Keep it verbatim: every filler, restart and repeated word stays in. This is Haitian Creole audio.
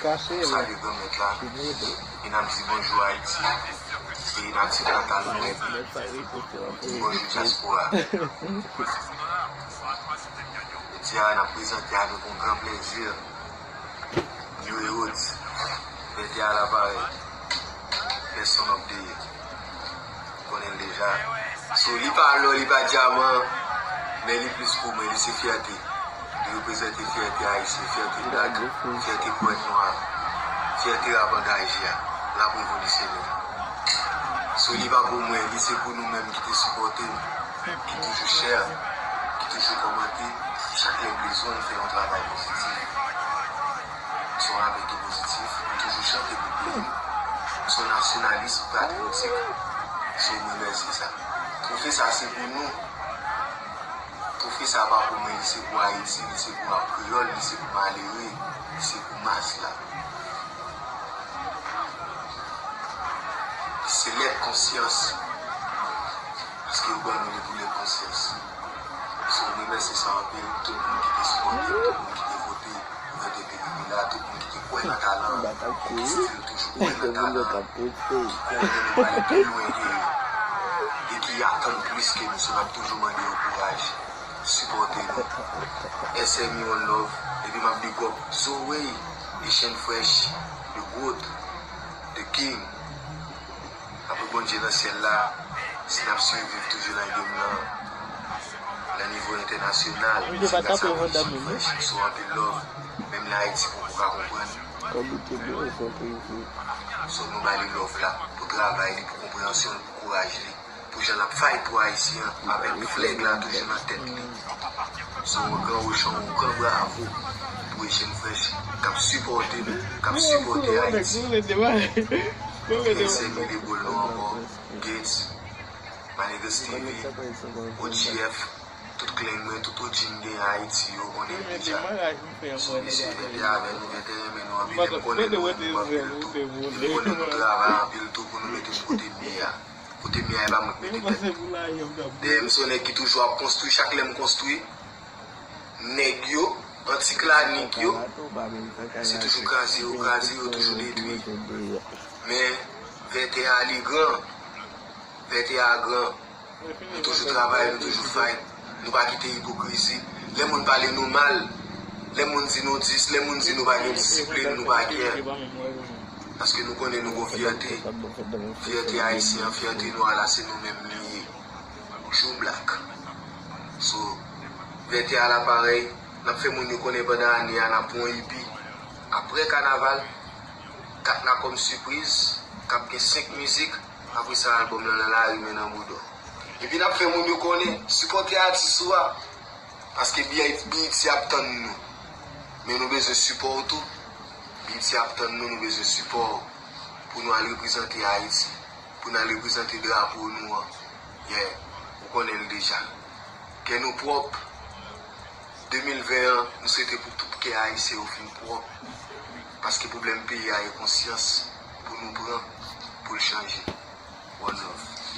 Kache, nou salye Granmèt la e n ap di bonjou Ayiti, peyi natif natal nou, epi bonjou dyaspora. Jodi a, n ap prezante avèk yon gran plèzi New Roads, vètè a la parèy, best son of the year. Konnen l deja. So, li pa lò, li pa dyaman, men li plis pou mwen, li se fyète. Li reprezante fyète ayisyen, fyète blak, fyète pwèt nwa, fyète rap angaje a, rap revolisyonè. So, li pa pou mwen, li se pou nou menm ki te sipòte m, ki toujou share, ki toujou kòmante, chak lè m bezwen m fè yon travay pozitif. Se yon rapè ki pozitif, m toujou chante pou peyi m. Se yon nasyonalis patriyotik. So, m remèsye sa. Twofe sa se pou nou. Twofe sa pa pou mwen, li se pou Ayiti, li se pou rap kreyòl, li se pou malere, li se pou mas la. Li se lèt konsyans. Paske yo ban nou li pou lèt konsyans. So, m remèsye sa anpil, tout moun ki te sipòte m, tout moun ki te vote pou vètè te rive la, tout moun ki te kwè nan talan an, ki still toujou kwè nan talan an, ki konnen nou prale pi lwen ke yo, e ki atann plis ke nou, so n ap toujou mande yo kouraj, sipòte nou. S M E one love, epi m ap big up Zoe, Asian Fresh, the goat, the king. Apre Bondye nan syèl la, si n ap siviv toujou nan game nan, nan nivo entènasyonal, se gras a Bondye Fresh. So, anpil love, menm lè Ayiti poko ka konprann. So, nou ba li love la pou travay li, pou konpreyansyon l, pou kouraj li, pou jan l ap fight pou Ayiti an, avèk flag la toujou nan tèt li. So, yon gran wochon, yon gran bravo pou Asian Fresh k ap sipòte nou, k ap sipòte Ayiti. Epi S M E de boul nou ankò, Gates, My Nigga Stevie, O G F, tout klenn mwen, tout O G m gen Ayiti, yo konnen deja. So, mesye, vètè avè nou, vètè renmen nou anpil, e m konnen nou renmen nou anpil tou. E m konnen nou travay anpil tou pou nou mete nou kote m ye a. Kote m ye a, e pa mwen k mete tèt. Dèyè m se yon nèg ki toujou ap konstwi, chak lè m konstwi, nèg yo, anti-Clanic yo, se toujou kraze yo kraze, yo toujou detwi. Men, vètè a li gran, vètè a gran. Nou toujou travay, nou toujou fight. Nou pa kite ipokrizi. Lè moun pale nou mal, lè moun di nou dis, lè moun di nou pa gen disiplin, nou pa care. Paske nou konnen nou gon fyète. Fyète ayisyen an, fyète nou a la, se nou menm li ye. Joe Black. So, vètè a la parèy, n ap fè moun yo konnen pandan ane a, n ap pran epi. Apre kanaval, kat la kòm sipriz, k ap gen senk mizik, apre sa albòm lan nan lari men nan bouda w. Epi n ap fè moun yo konnen, sipòte atis ou a, paske B E T ap tann nou. Men nou bezwen sipò w tou. B E T ap tann nou, nou bezwen sipò w pou nou al reprezante Ayiti, pou n al reprezante drapo nou an. Yeah, ou konnen l deja. Kè nou pwòp. De mil ven an, nou swete pou tout kè ayisyen yo fin pwòp. Paske pwoblèm peyi a e konsyans pou nou pran, pou l chanje. One love.